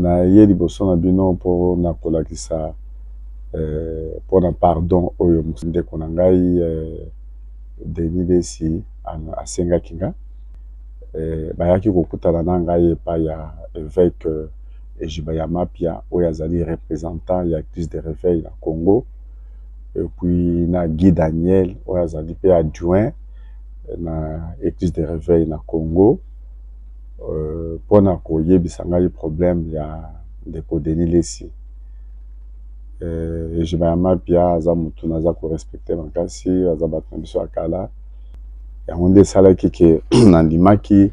Naye liboso na bino mpo na kolakisa mpo na pardon oyo ndeko na ngai Denis Lessi asengaki nga. Bayaki kokutana na ngai epai ya eveque Ejiba ya Mapia oyo azali representant ya Eglise de Reveil na Congo et puis na Guy Daniel oyo azali mpe adjoint na Eglise de Reveil na Congo. Mpo na koyebisa ngai problème ya ndeko Denis Lessi. Ejiba ya Mapia aza mutu naza ko respecter makasi, aza bato na biso ya kala. Yango nde esalaki ke nandimaki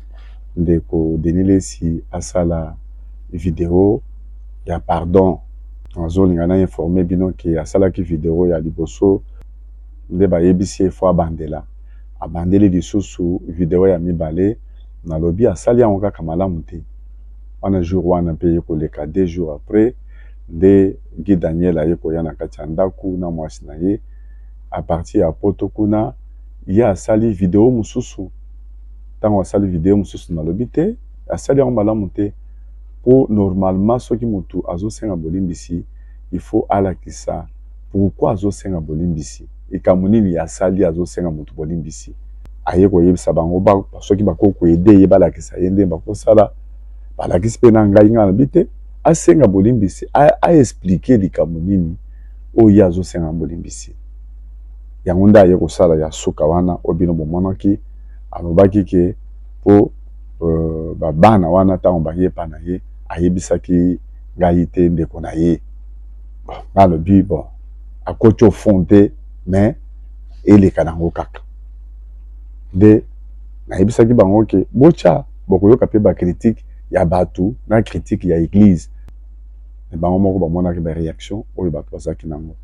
ndeko Denis Lessi asala video ya pardon. Nazolinga na informer bino ke asalaki video ya liboso nde bayebisi ye faut abandela. Abandeli lisusu video ya mibale, nalobi asali yango kaka malamu te. Wana jour wana pe eye koleka deux jours après nde Guy Daniel aye koya na kati ya ndaku na muasi na ye à partir ya poto kuna ye asali video mosusu. Tango asali video mosusu nalobi te asali yango malamu te po normalement soki mutu azosenga bolimbisi il faut alakisa pourquoi azosenga bolimbisi, likambo nini asali azosenga mutu bolimbisi. Aye koyebisa bango ba soki bakoki ko aider ye balakisa ye ndenge bakosala, balakisi pe na ngai, ngai nalobi te asenga bolimbisi a expliquer likambo nini oyo ye azosenga bolimbisi. Yango nde aye kosala ya suka wana oyo bino bomonaki, alobaki ke po ba bana wana tango baye epa na ye ayebisaki ngai te ndeko na ye. Bon, ngai alobi bon akoti au fond te mais eleka nango kaka. Nde nayebisaki bango ke botya bokoyoka pe ba critique ya batu na critique ya eglise. Mais bango moko bamonaki ba reaction oyo batu bazalaki nango.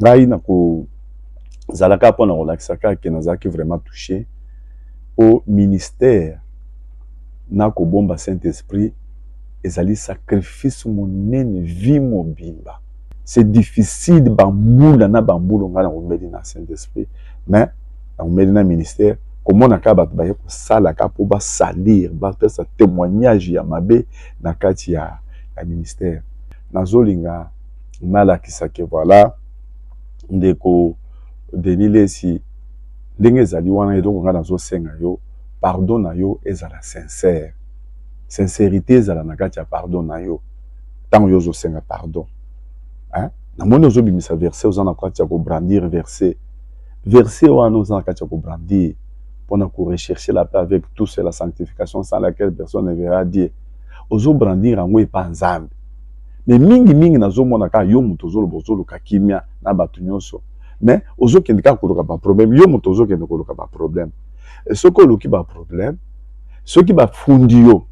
Ngai nakozala kaka pona kolakisa kaka ke nazalaki vraiment touche po ministère na kobomba Saint Esprit ezali sacrifice monene vie mobimba. C'est difficile ba mbula na ba mbula ngai nakomeli na Saint Esprit mais nakomeli na ministère komona kaka bato baye kosala kaka po ba salir bapesa témoignage ya mabe na kati ya ministère. Nazolinga nalakisa ke voilà ndeko Denis Lessi ndenge ezali wana eloko ngai nazosenga yo pardon na yo ezala sincère, sincérité ezala na kati ya pardon na yo ntango yo ozosenga pardon hein? Namoni ozobimisa verset oza na kati ya kobrandir verset, verset wana oza na kati ya kobrandir mpona korechercher la paix avec tous et la sanctification sans laquelle personne ne verra Dieu. Ozobrandir yango epa Nzambe, mais mingi mingi nazomona kaka yo moto ozoloba ozoluka kimia na bato nyonso, mais ozokende kaka koluka ba problème. Yo moto ozokende koluka ba problème, soki oluki ba problème, soki bafundi yo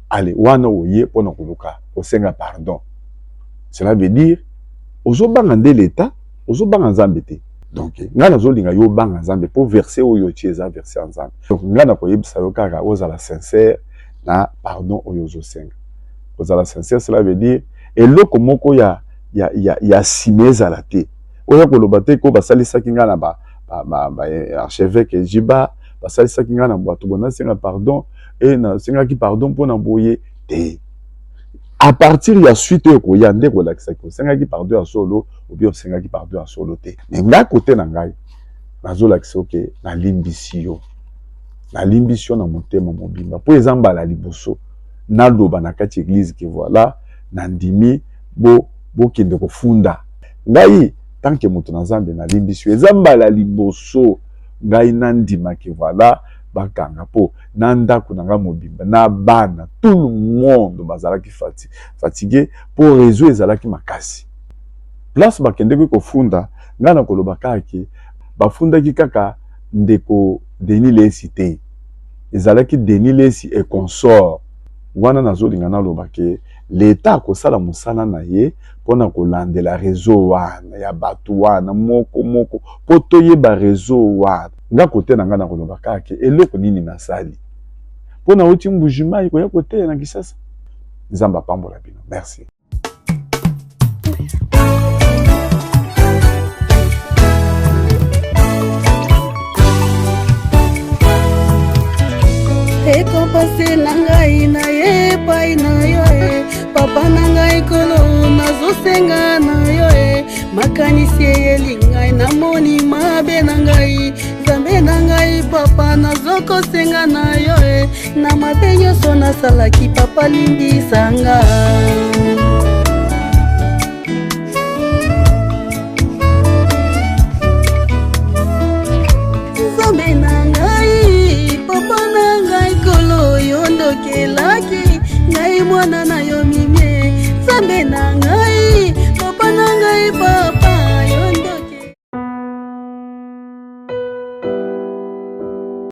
ale wana oye mpona koluka kosenga pardon, cela veut dire ozobanga nde l'etat, ozobanga Nzambe te. Donc ngai nazolinga yo obanga Nzambe po verset oyo otie eza verset ya Nzambe. Donc ngai nakoyebisa yo kaka ozala sincère na pardon oyo ozosenga. Kozala sincère cela veut dire eloko moko ya ya ya ya sima ezala te. Oya koloba te ko basalisaki ngai na ba ba, ba, ba archevêque Ejiba, basalisaki ngai na bato bo nasenga pardon e nasengaki pardon mpo na boye te. À partir ya suite oyo ekoya nde kolakisaki osengaki pardon ya solo ou bien osengaki pardon ya solo te. Mais ngai kote na ngai nazolakisa oke nalimbisi yo, nalimbisi yo na motema mobimba mpo eza mbala liboso naloba na kati ya eglise ke voilà nandimi bo bokende kofunda ngai tant que moto na Nzambe nalimbisi yo. Eza mbala liboso ngai nandima ke voilà bakanga po na ndako na ngai mobimba na bana tout le monde bazalaki fatigue po réseau ezalaki makasi. Place bakendeki kofunda ngai na koloba kaka ke bafundaki kaka ndeko Denis Lessi te, ezalaki Denis Lessi et consort. Wana nazolinga naloba ke l'etat akosala mosala na ye mpona kolandela réseau wana ya bato wana moko moko mpo toyeba réseau wana. Nga kote na nga nakoloba kaka ke eloko nini nasali mpo nauti Mbuji-Mayi koya koteya na Kinshasa. Nzambe apambola bino. Merci. Rekompanse na ngai na ye epai na yo e papa na ngai kolo nazosenga na yo e makanisi eyeli ngai namoni mabe na ngai nzambe na ngai papa nazokosenga na yo e na mabe nyonso nasalaki papa limbisa nga. Nzambe na ngai papa na ngai kolo yo ndokelaki ngai mwana na yo mimie nzambe na ngai papa na ngai papa yo ndoke.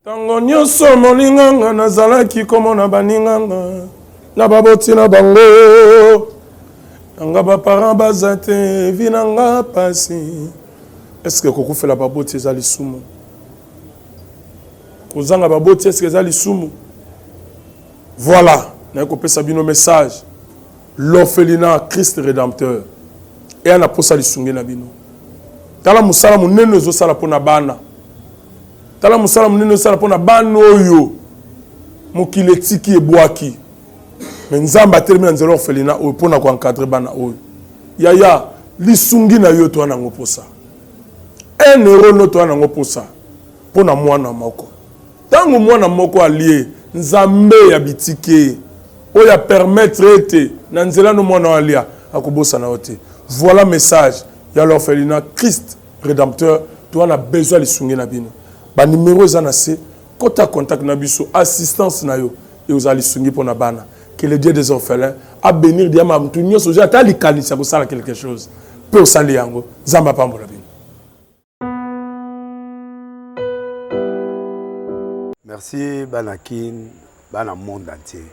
Ntango nyonso molinganga nazalaki komona baninganga na baboti na bango nanga baparent baza te vi na nga pasi. Eske kokufela baboti eza lisumu? Kozanga baboti eske eza lisumu? Voilà, naye kopesa bino message. L'orphelinat Christ Redempteur eya na posa lisungi na bino. Tala mosala monene ezosala mpo na bana. Tala mosala monene ezosala mpo na bana oyo mokili etiki ebwaki. Mais Nzambe atelemi na nzela orphelinat oyo mpo na ko encadrer bana oyo. Yaya, lisungi na yo toa nango posa. Un euro no toa nango posa mpo na mwana moko. Tango mwana moko alie, Nzambe ya bitike oyo a permettre ete na nzela no mwana oyo alia, akobosana yo te. Voilà message ya l'orphelinat Christ Redempteur, toa na besoin ya lisungi na bino. Ba numero eza na se, kota contact na biso, assistance na yo ekozala lisungi mpo na bana. Que le Dieu des orphelins a benir diama mutu nyonso oza ata likanisi ya kosala quelque chose mpe osali yango. Nzambe apambola bino. Merci bana kin, bana monde entier.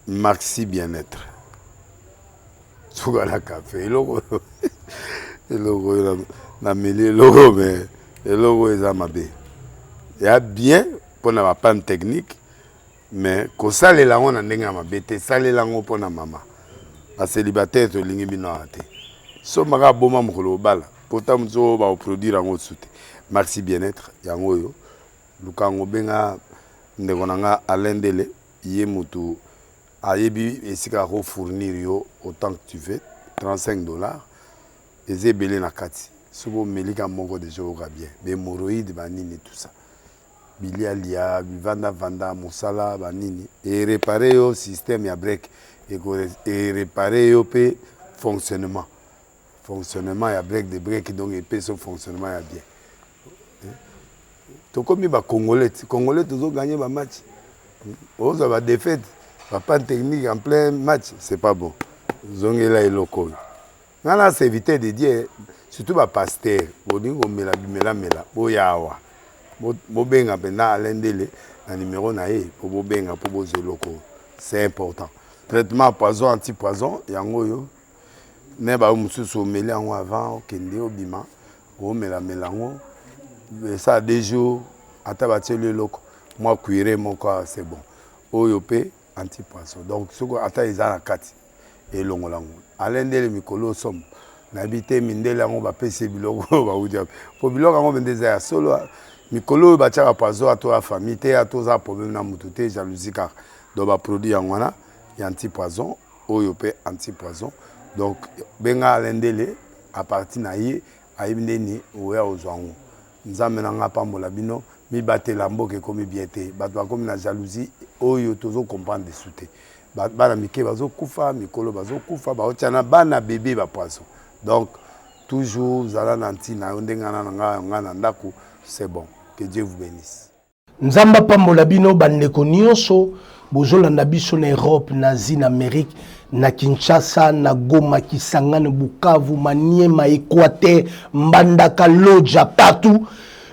Maxi bien-être. Suka na café eloko eloko oyo nameli eloko mais eloko oyo eza mabe. Ya bien pona ba panne technique mais kosalela yango na ndenge ya mabe te, salela yango pona mama. Ba célibataire tolingi bino awa te. Somba kaka boma mokolo obala pota mosusu oyo bakoproduire yango lisusu te. Maxi bien-être yango oyo luka yango benga ndeko na nga Alain Ndele ye mutu ayebi esika ako fournir yo autant que tu veux 35 dollars eza ebele na kati soki omeli ka moko deja oyoka bien ba hemorroïde ba nini tout ça bilia lia bivanda vanda mosala ba nini e reparer yo système ya break eko e reparer yo pe fonctionnement fonctionnement ya break de break donc epesi yo fonctionnement ya bien tokomi ba congolais ti congolais tozo gagner ba match ozwa ba défaite ba panne technique en plein match c'est pas bon zongela eloko oyo nga na serviteur de Dieu surtout ba pasteur bolingi komela bimelamela boya awa bobenga mpenza Alain Ndele na numero na ye mpo bobenga mpo bozwa eloko oyo c'est important traitement poison anti poison yango oyo ne bayo mosusu omeli yango avant okende obima omela mela yango esala deux jours ata batieli eloko mwa cuire moko awa c'est bon oyo mpe anti poison donc soki ata eza na kati elongola yango alain ndele mikolo somo nayebi te mindele yango bapesi biloko oyo bauti wapi mpo biloko yango mpenza eza ya solo mikolo oyo batiaka poison ato ya famille te ato oza problème na motu te jalousie kaka donc baproduit yango wana ya anti poison oyo pe anti poison donc benga Alain Ndele à partir na ye ayebi ndeni oya ozwa yango nzambe na nga apambola bino mibatela mboka ekomi bien te bato bakomi na jalousie oyo tozo comprendre desu te bana mike bazokufa mikolo bazokufa baotya na bana bebe ba poison donc toujours zala na ntina yo ndenge na nga nga na ndako c'est bon que Dieu vous bénisse. Nzambe apambola bino ba ndeko nionso bozolanda biso na Europe, na Asie, na Amerique, na Kinshasa, na Goma, Kisangani, Bukavu, Maniema, Equateur, Mbandaka, Lodja, partout.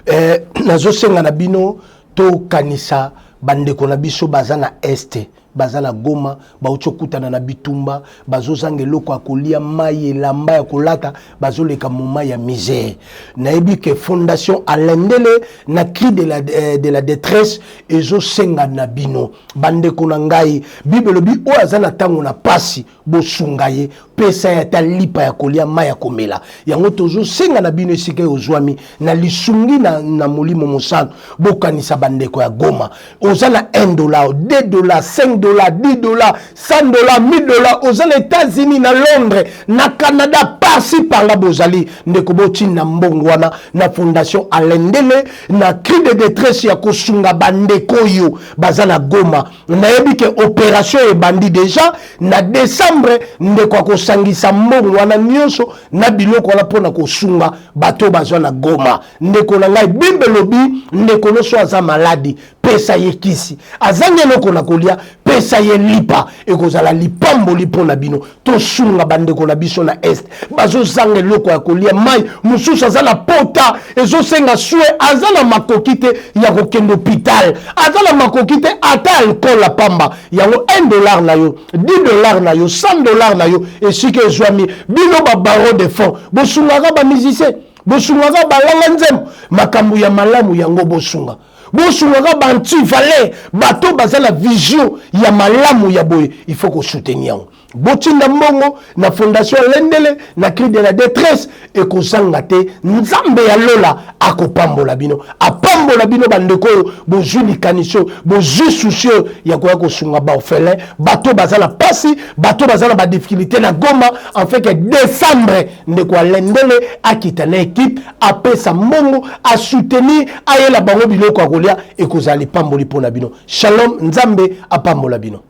Eh, nazosenga na bino tokanisa bandeko na biso baza na est baza na Goma, bauti okutana na bitumba, bazozanga eloko ya kolia, mai, elamba ya kolata, bazoleka moment ya misère. Nayebi ke Fondation Alain Ndele na cri de la, eh, de la détresse ezosenga na bino bandeko na ngai. Bible elobi oyo aza na ntango na pasi bosunga ye. Pesa ye ata lipa ya kolia, mai ya komela. Yango tozosenga na bino esika ozwami na lisungi na, na Molimo Mosantu, bokanisa bandeko ya Goma. Oza na 1 dollar, 2 dollar, 5 dollar, 10 dollar, 100 dollar, 1000 dollar, oza na États-Unis, na Londres, na Canada, par-ci par-là bozali, ndeko, botinda mbongo wana na Fondation Alendele, na cri de détresse ya kosunga bandeko oyo baza na Goma. Nayebi ke opération ebandi déjà na décembre. Ndeko akosangisa mbongo wana nyonso na biloko wana mpona kosunga bato bazwa na Goma. Ndeko na ngai, Bible elobi: ndeko nyonso aza malade, pesa ye kisi, azangi eloko na kolia, pesa ye lipa. Ekozala lipamboli mpo na bino. Tosunga bandeko na biso na Est, bazozanga eloko ya kolia, mai. Mosusu aza na pota ezosenga soin, aza na makoki te ya kokende hôpital, aza na makoki te ata alcool ya pamba. Yango 1 dollar na yo, 10 $ na yo, 100 $ na yo, esika ezwami. Bino babaron de fonds, bosungaka bamusicien, bosungaka balanga nzembo, makambo ya malamu yango bosunga. Bosungaka baantivaleur, bato baza na vision ya malamu ya boye, il faut kosoutenir yango. Botinda mbongo na Fondation Lendele, na cri de la détresse, ekozanga te. Nzambe ya lola akopambola bino, apambola bino. Bandeko oyo bozwi likanisi oyo, bozwi souci oyo ya koya kosunga baorphelin, bato baza na pasi, bato baza na badifficulté na Goma, afin que décembre ndeko Alendele akita na équipe, apesa mbongo, asoutenir, ayela bango biloko ya kolia. Ekozala lipamboli mpo na bino. Shalom, Nzambe apambola bino.